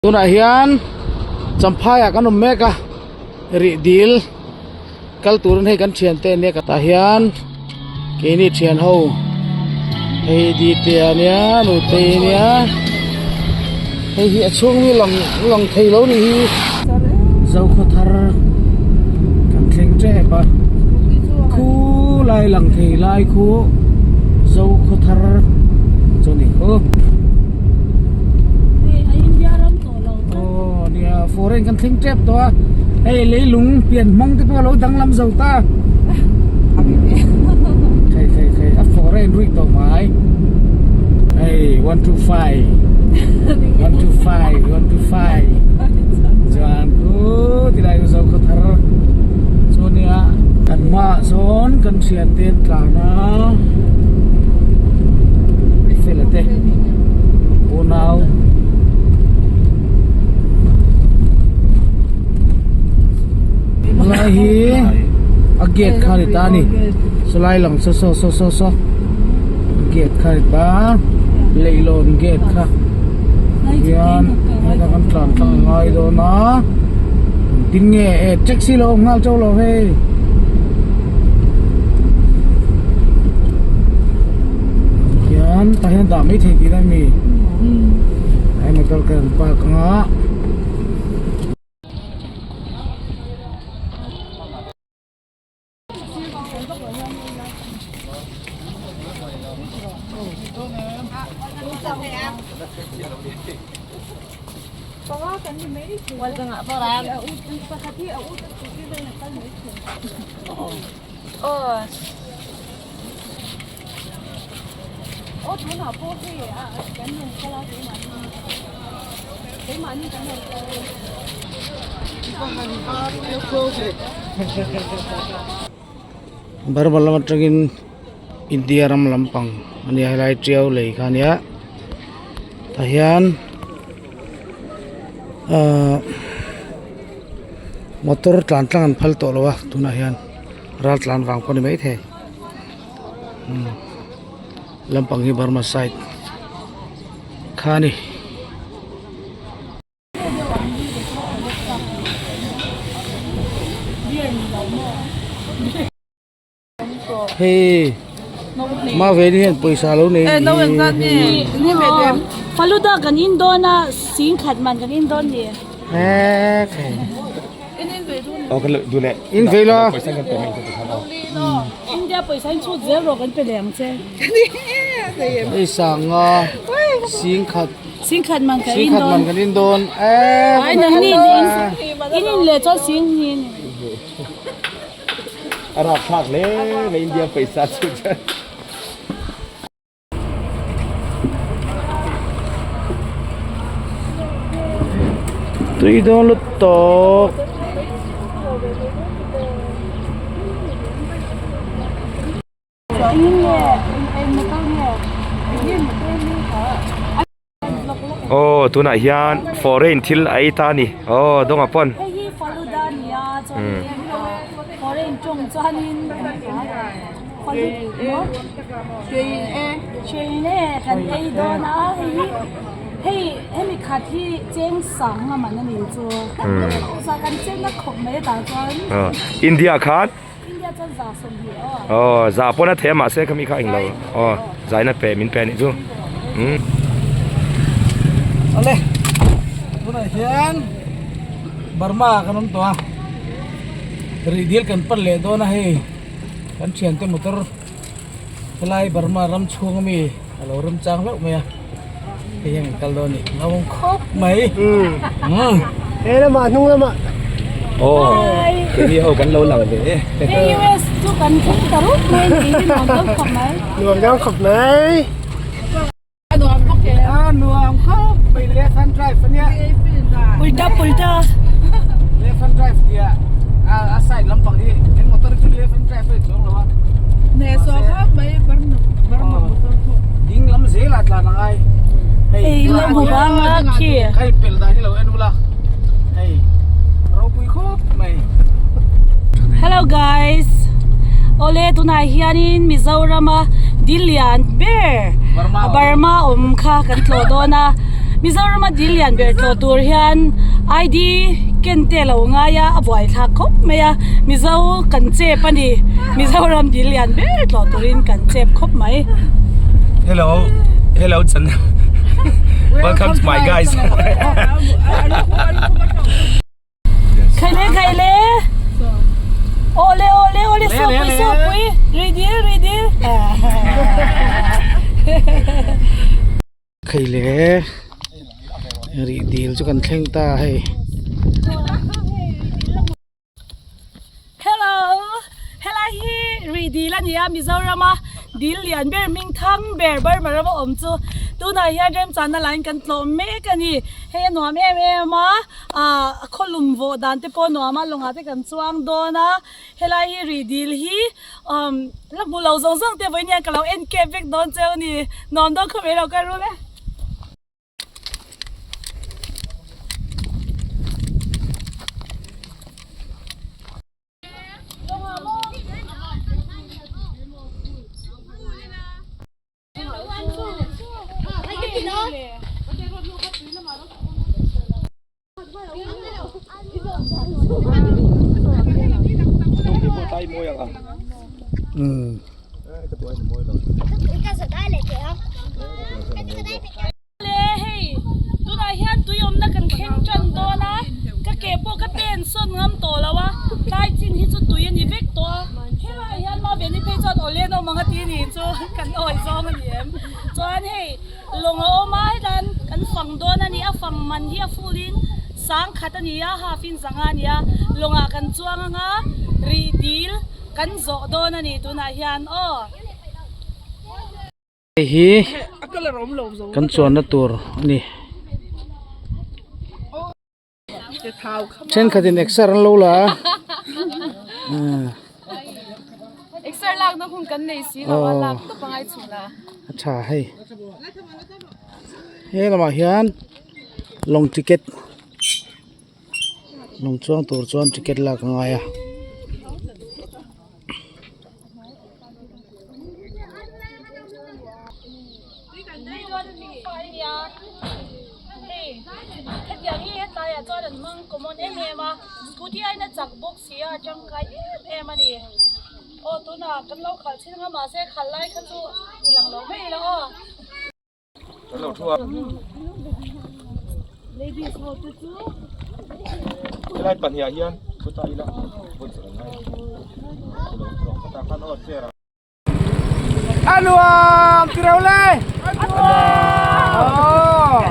Tunah hian Champhai ah kan awm mek a rih dil kal turin hei kan thian te ania ka tah hian keini thian ho hei dite ania nutei ania hei hi a chhung hi lang lang thei lo ni hi Zokhawthar kan thleng tep a khu lai lang thei lai khu Zokhawthar chu ni khu. Aw nia foreign kan thleng tep tawh a hei leilung pian hmang te pawh a lo danglam zo ta khei khei khei a foreign ruih tawh mai hei 125 125 125 chuan khu tilai chu zo khaw thar chu nia kan hmaah sawn kan thian te an tlan a fela te. Unau Helai hi a gate kha ni ta a ni sawlai lang saw saw saw saw saw gate kha ni ta leihlawn gate kha hian heta kan tlan tlang a ngai dawn a engtin nge e taxi lo awm nghal teuh lo hei. Hian tah hian dah mai thei tih na mi hei motor kan park anga. Burma lam atangin India ram lampang a nia helai tiau lei kha a nia tah hian ahh motor tlan tlang an phal tawh lo a tunah hian ral tlan vang pawh a ni maithei. Lampang hi Burma side kha a ni. Hei Maveni hian pawisa lo nei a nih hi. Faluda kan in dawn a singkhat man kan in dawn ni. In vei la. India pawisa in chhut zel rawh kan pe leh ang che. Hei sanga singkhat. Singkhat man kan in dawn. Singkhat man kan in dawn. Ai nang ni in in in leh chuan sing ni. A rapthlak hle mai India pawisa chhut chuan. Tui dawn lutuk. Aw tunah hian foreign thil a ei ta a ni aw dawngah pawn. India khan aw za pawn a thei a mahse khami kha englo aw zaina pe min pe anih chu umm. Awle tunah hian Burma kan awm tawh a rihdil kan pan leh dawn a hei. Kan thiante motor helai Burma ram chhung ami a lo rem chang hlauh mai a hei hian kan kal dawn a ni nuam khawp mai umm he lamah hnung lamah aw keini ho kan lo lang ve e hei US chu kan thleng ta rup mai a ni hi nuam deuh khawp mai nuam deuh khawp mai. A nuam khawp mai left hand drive ania pulta pulta left hand drive tia a side lampang hi eng motor chu left hand drive a chuang lo a ne so khawp mai burma burma motor pawh ding lam zel ah tlan angai hei lo hmu bang a khi hei pel dan hi lo en ula hei ropui khawp mai hello guys awle tunah hianin Mizoram a dil lian ber Burma awm kha kan tlawh dawn a. Mizorama dil lian ber tlawh tur hian ID ken te lo ngai a a buaithlak khawp mai a Mizo kan chep a ni Mizoram dil lian ber tlawh turin kan chep khawp mai. Hello hello chan welcome to my guys Khaile khaile Awle awle awle sawpui sawpui Rui dil rui dil Khaile rih dil chu kan thleng ta hei. Hello helai hi rih dil a ni a Mizoram a dil lian ber hming thang ber Burma rama awm chu tunah hian remchana lain kan tlawh mek a ni hei a nuam em em a. Ahh a khawlum vawh dan te pawh a nuam a lawngah te kan chuang dawn a helai hi rih dil hi umm la hmu lo zawng zawng te vawiin hian ka lo en kep vek dawn cheu a ni nuam dawn khawp mai lo ka rul e. Le hei tunah hian tui awmna kan thleng tan dawn a ka ke pawh ka pen sawn ngam tawh lo a tlai chin hi chu tui a ni vek tawh a helaiah hian Maveni phei chuan awle an awm ang a ti ni chu kan awi zawng a ni em chuan hei lawng a awm a hetan kan fang dawn a ni a fang man hi a full in sang khat a ni a half in zanga a ni a lawngah kan chuang ang a rih dil kan zawh dawn a ni tunah hian aw. Hei hi kan chuanna tur a ni thenkhatin exer an lo la a a tha hei he lamah hian lawng ticket lawng chuang tur chuan ticket lak a ngai a. Hetiang hi hetlaiah chuan an hmang common em em a scooty aiin a chak bawk si a a tangkai em em a ni aw tunah kan lo khalh chin ang a mahse khalh lai kha chu ti lang lo mai ila aw. Ladies ho te chu. Helai pahnih ah hian thu ta ila Anuam tirau le. Anuam.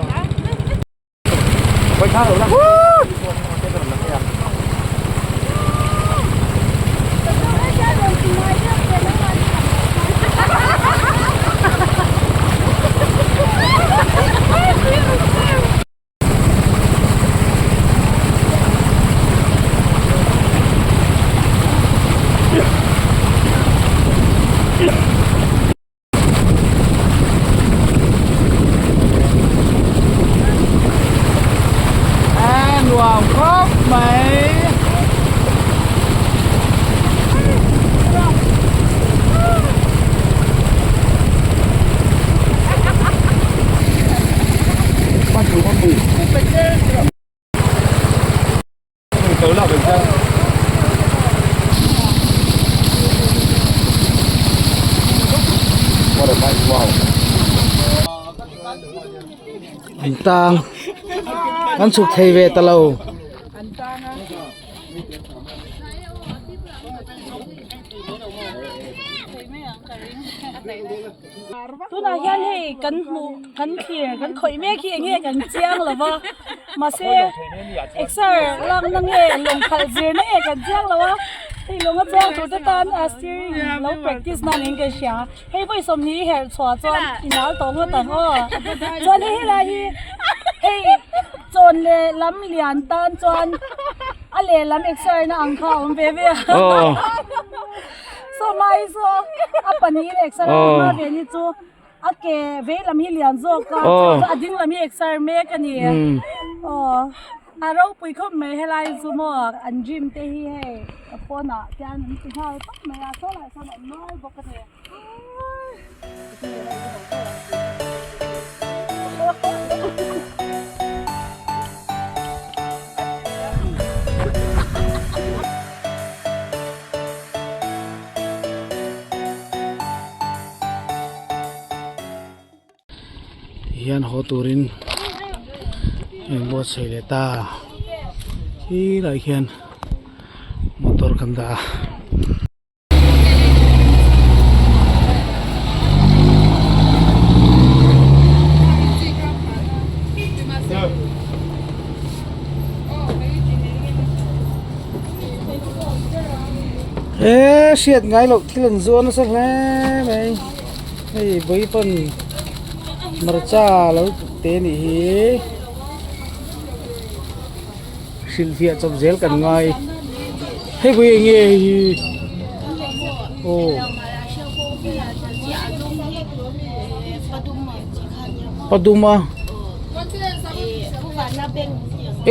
A nuam khawp mai. An tang an chhuk thei ve ta lo. Tunah hian hei kan hmuh kan thlir kan khawih mek hi eng nge kan chiang lo va mahse exer lakna nge lawng khalh zirna nge kan chiang lo a hei lawng a chuang tur te tan a steering lo practice nan in ka hria hei vawi sawmhnih i herh chhuah chuan i nal tawh ngawt ang aw chuan hei helai hi hei chawn leh lam lian tan chuan a lehlam exer na ang kha a awm ve ve a. Saw mai saw a pahnih in exer a hma ve ni chu a ke vei lam hi lian zawk a chu a ding lam hi exer mek a ni aw a ropui khawp mai helai chu maw an gym te hi hei a pawnah khian an ti nghal tawp mai a saw lai sawn an nual bawk a ni. hian haw turin in buatsaih leh ta khilaiah khian motor kan dah a. Eee hriat ngai loh thil an zuar nasa hle mai hei vawi pawn hmarcha lo te nih hi hrilhfiah chawp zel kan ngai hei vawi eng nge hei hi aw paduma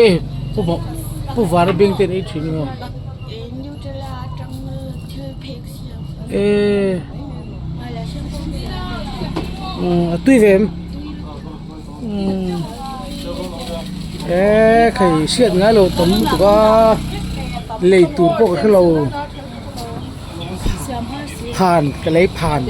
e pu vana beng te an ei thin maw. Eee a tui ve em eee khai hriat ngai lo tam lutuk a lei tur pawh ka hrelo phan ka lei phan.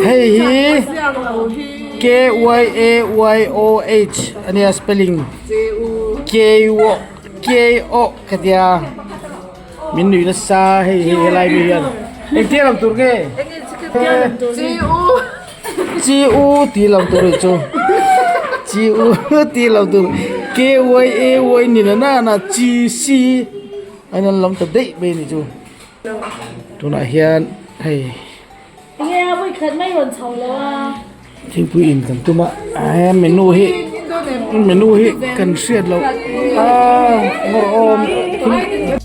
Hei hi K Y A Y O H a nia spelling K U K O ka tia min nuih nasa hei hi helai mi hian engtia lam tur nge Chi U tih lam tur anih chu Chi U tih lam tur K Y A Y ni na na Chi C a in an lam ta daih mai anih chu. Tunah hian hei thingpui in kan tum a he menu hi menu hi kan hriat loh a ngawrh awm thil.